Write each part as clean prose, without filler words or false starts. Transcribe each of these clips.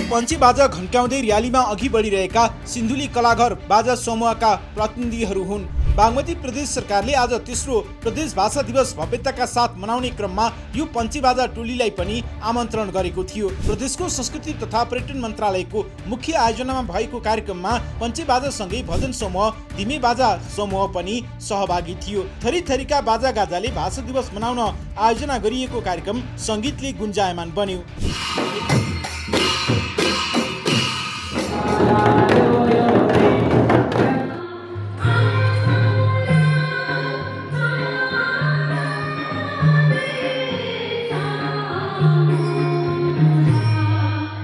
पञ्चे बाजा घन्काउँदै र्यालीमा अघि बढिरहेका सिन्धुली कलाघर बाजा समूहका प्रतिनिधिहरू हुन्। बागमती प्रदेश सरकारले आज तेस्रो प्रदेश भाषा दिवस भव्यताका साथ मनाउने क्रममा यो पञ्चे बाजा टोलीलाई पनि आमन्त्रण गरेको थियो। प्रदेशको संस्कृति तथा पर्यटन मन्त्रालयको मुख्य आयोजनामा भएको कार्यक्रममा पञ्चे बाजासँगै भजन समूह, धिमे बाजा समूह पनि सहभागी थियो। थरीथरीका बाजा गाजाले भाषा दिवस मनाउन आयोजना गरिएको कार्यक्रम संगीतले गुन्जायमान बन्यो।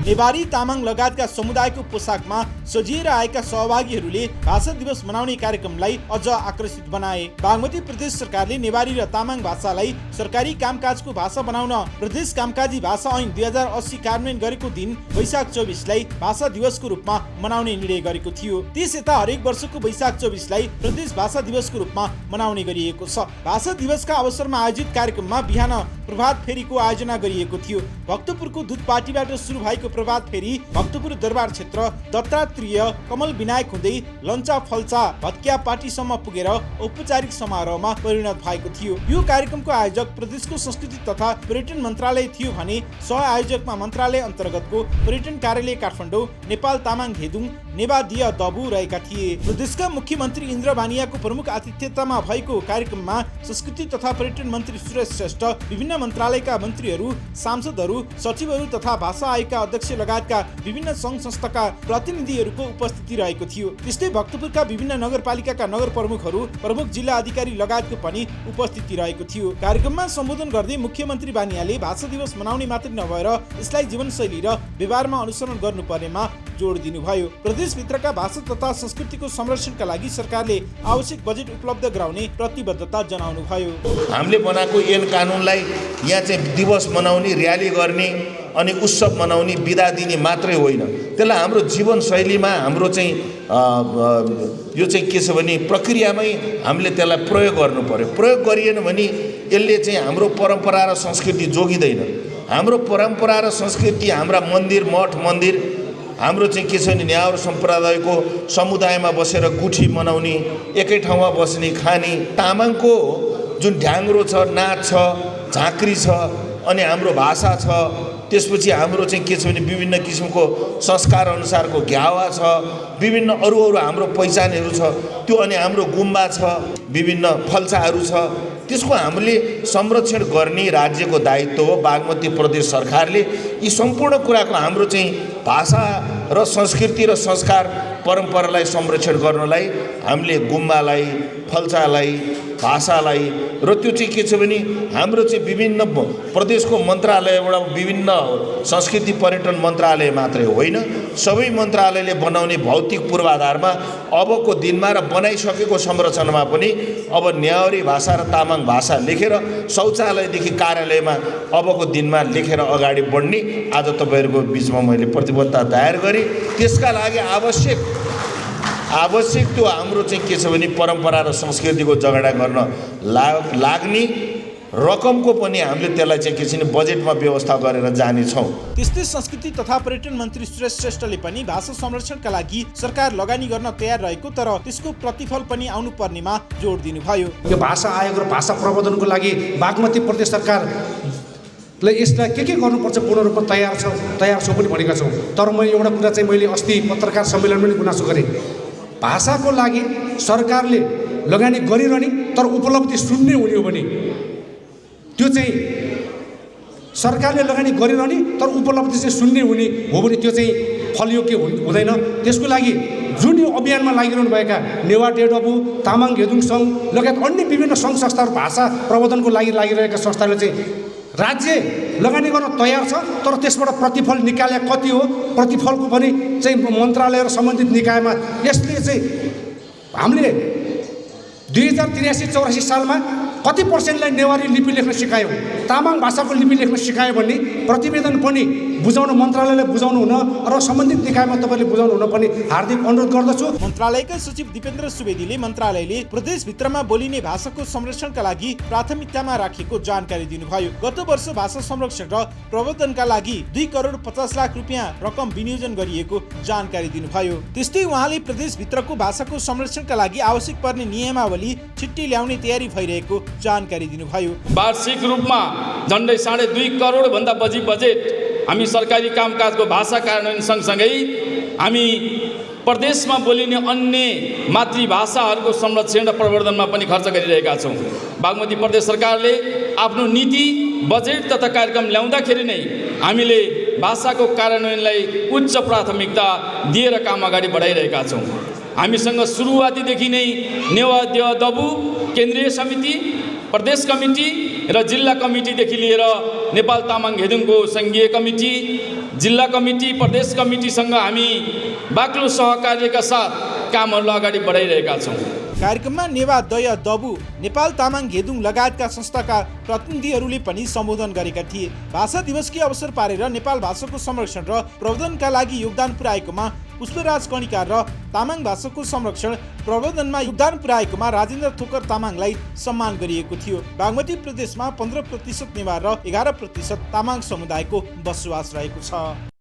नेवारी, तामाङ लगायतका समुदायको पोसाकमा सजिएर आएका सहभागीहरूले भाषा दिवस मनाउने कार्यक्रमलाई अझ आकर्षित बनाए। बागमती प्रदेश सरकारले नेवारी र तामाङ भाषालाई सरकारी कामकाजको भाषा बनाउन प्रदेश कामकाजी भाषा ऐन 2080 कार्यान्वयन गरेको दिन वैशाख 24लाई भाषा दिवसको रूपमा मनाउने निर्णय गरेको थियो। त्यस यता हरेक वर्षको वैशाख 24लाई प्रदेश भाषा दिवसको रूपमा मनाउने गरिएको छ। भाषा दिवसका अवसरमा आयोजित कार्यक्रममा बिहान प्रभात फेरीको आयोजना गरिएको थियो। भक्तपुरको दुधपाटीबाट सुरु भएको प्रभात फेरी भक्तपुर दरबार क्षेत्र, दत्तात्रेय, कमल विनायक हुँदै लन्चा फल्चा भत्किया पार्टीसम्म पुगेर औपचारिक समारोहमा परिणत भएको थियो। यो कार्यक्रमको आयोजक प्रदेशको संस्कृति तथा पर्यटन मन्त्रालय थियो भने सह आयोजकमा मन्त्रालय अन्तर्गतको पर्यटन कार्यालय काठमाडौँ, नेपाल तामाङ घेदुङ, नेवादिया दबु रहेका थिए। प्रदेशका मुख्यमन्त्री इन्द्र बानियाको प्रमुख आतिथ्यतामा भएको कार्यक्रममा संस्कृति तथा पर्यटन मन्त्री सुरेश श्रेष्ठ, विभिन्न मन्त्रालयका मन्त्रीहरू, सांसदहरू, सचिवहरू तथा भाषा आयोगका अध्यक्ष लगायतका विभिन्न सङ्घ संस्थाका प्रतिनिधिहरूको उपस्थिति रहेको थियो। त्यस्तै भक्तपुरका विभिन्न नगरपालिकाका नगर प्रमुखहरू, प्रमुख जिल्ला अधिकारी लगायतको पनि उपस्थिति रहेको थियो। कार्यक्रममा सम्बोधन गर्दै मुख्यमन्त्री बानियाले भाषा दिवस मनाउने मात्रै नभएर यसलाई जीवनशैली र व्यवहारमा अनुसरण गर्नुपर्नेमा जोड दिनुभयो। प्रदेशभित्रका भाषा तथा संस्कृतिको संरक्षणका लागि सरकारले आवश्यक बजेट उपलब्ध गराउने प्रतिबद्धता जनाउनुभयो। हामीले बनाएको ऐन कानुनलाई यहाँ चाहिँ दिवस मनाउने, र्याली गर्ने अनि उत्सव मनाउने, बिदा दिने मात्रै होइन, त्यसलाई हाम्रो जीवनशैलीमा हाम्रो चाहिँ यो चाहिँ के छ भने प्रक्रियामै हामीले त्यसलाई प्रयोग गर्नु पर्यो। प्रयोग गरिएन भने यसले चाहिँ हाम्रो परम्परा र संस्कृति जोगिँदैन। हाम्रो परम्परा र संस्कृति, हाम्रा मन्दिर, मठ मन्दिर, हाम्रो चाहिँ के छ भने न्याउर सम्प्रदायको समुदायमा बसेर गुठी मनाउने, एकै ठाउँमा बस्ने, खाने, तामाङको जुन ढ्याङ्ग्रो छ, नाच छ, झाँक्री छ, अनि हाम्रो भाषा छ, त्यसपछि हाम्रो चाहिँ के छ भने विभिन्न किसिमको संस्कार अनुसारको घ्यावा छ, विभिन्न अरू हाम्रो पहिचानहरू छ, त्यो अनि हाम्रो गुम्बा छ, विभिन्न फल्साहरू छ, त्यसको हामीले संरक्षण गर्ने राज्यको दायित्व हो। बागमती प्रदेश सरकारले यी सम्पूर्ण कुराको हाम्रो चाहिँ भाषा र संस्कृति र संस्कार परम्परालाई संरक्षण गर्नलाई हामीले गुम्बालाई, फल्सालाई, भाषालाई र त्यो चाहिँ के छ भने हाम्रो चाहिँ विभिन्न प्रदेशको मन्त्रालयबाट विभिन्न संस्कृति पर्यटन मन्त्रालय मात्रै होइन, सबै मन्त्रालयले बनाउने भौतिक पूर्वाधारमा अबको दिनमा र बनाइसकेको संरचनामा पनि अब न्याउरी भाषा र तामाङ भाषा लेखेर शौचालयदेखि कार्यालयमा अबको दिनमा लेखेर अगाडि बढ्ने आज तपाईँहरूको बिचमा मैले प्रतिबद्धता दायर गरेँ। त्यसका लागि आवश्यक त्यो हाम्रो चाहिँ के छ भने परम्परा र संस्कृतिको जगडा गर्न लाग्ने रकमको पनि हामीले त्यसलाई चाहिँ के छ भने बजेटमा व्यवस्था गरेर जानेछौँ। त्यस्तै संस्कृति तथा पर्यटन मन्त्री सुरेश श्रेष्ठले पनि भाषा संरक्षणका लागि सरकार लगानी गर्न तयार रहेको तर त्यसको प्रतिफल पनि आउनु पर्नेमा जोड दिनुभयो। यो भाषा आयोग र भाषा प्रबन्धनको लागि बागमती प्रदेश सरकार यसलाई के गर्नुपर्छ पूर्ण रूपमा तयार छौँ पनि भनेका छौँ। तर मैले एउटा कुरा चाहिँ मैले अस्ति पत्रकार सम्मेलनमा पनि गुनासो गरेँ, भाषाको लागि सरकारले लगानी गरिरहने तर उपलब्धि शून्य हुने हो भने त्यो चाहिँ सरकारले लगानी गरिरहने तर उपलब्धि चाहिँ शून्य हुने हो भने त्यो चाहिँ फलयोग्य हुँदैन। त्यसको लागि जुन यो अभियानमा लागिरहनु भएका नेवा डेडबु, तामाङ घेदुङ सङ्घ लगायत अन्य विभिन्न सङ्घ संस्थाहरू, भाषा प्रबन्धनको लागि लागिरहेका संस्थाले चाहिँ राज्य लगानी गर्न तयार छ तर त्यसबाट प्रतिफल निकाले कति हो, प्रतिफलको पनि चाहिँ मन्त्रालय र सम्बन्धित निकायमा यसले चाहिँ हामीले 2083-84 सालमा कति पर्सेन्टलाई नेवारी लिपि लेख्न सिकायो, तामाङ भाषाको लिपि लेख्न सिकायो भन्ने प्रतिवेदन पनि बुझाउन मन्त्रालयले बुझाउनु हुन र सम्बन्धित निकायमा तपाईँले बुझाउनु हुन पनि हार्दिक अनुरोध गर्दछु। मन्त्रालयका सचिव दिपेन्द्र सुवेदीले मन्त्रालयले प्रदेशभित्रमा बोलिने भाषाको संरक्षणका लागि प्राथमिकतामा राखेको जानकारी दिनुभयो। गत वर्ष भाषा संरक्षण र प्रवर्धनका लागि 2 करोड 50 लाख रुपियाँ रकम विनियोजन गरिएको जानकारी दिनुभयो। त्यस्तै उहाँले प्रदेशभित्रको भाषाको संरक्षणका लागि आवश्यक पर्ने नियमावली छिट्टै ल्याउने तयारी भइरहेको जानकारी दिनुभयो। वार्षिक रूपमा झन्डै 2.5 करोड भन्दा बढी बजेट हामी सरकारी कामकाजको भाषा कार्यान्वयन सँगसँगै हामी प्रदेशमा बोलिने अन्य मातृभाषाहरूको संरक्षण र प्रवर्धनमा पनि खर्च गरिरहेका छौँ। बागमती प्रदेश सरकारले आफ्नो नीति बजेट तथा कार्यक्रम ल्याउँदाखेरि नै हामीले भाषाको कार्यान्वयनलाई उच्च प्राथमिकता दिएर काम अगाडि बढाइरहेका छौँ। हामीसँग सुरुवातीदेखि नै नेवा दबु केन्द्रीय समिति, प्रदेश कमिटी र जिल्ला कमिटीदेखि लिएर नेपाल तामाङ घेदुङको सङ्घीय कमिटी, जिल्ला कमिटी, प्रदेश कमिटीसँग हामी बाक्लो सहकार्यका साथ कामहरूलाई अगाडि बढाइरहेका छौँ। कार्यक्रममा नेवा दय दबु, नेपाल तामाङ घेदुङ लगायतका संस्थाका प्रतिनिधिहरूले पनि सम्बोधन गरेका थिए। भाषा दिवसकै अवसर पारेर नेपाल भाषाको संरक्षण र प्रवर्धनका लागि योगदान पुर्याएकोमा पुष्पराज कणिकार र तामाङ भाषाको संरक्षण प्रवर्धनमा योगदान पुर्याएकोमा राजेन्द्र थोकर तामाङलाई सम्मान गरिएको थियो। बागमती प्रदेशमा 15% नेवार र 11% तामाङ समुदायको बसोबास रहेको छ।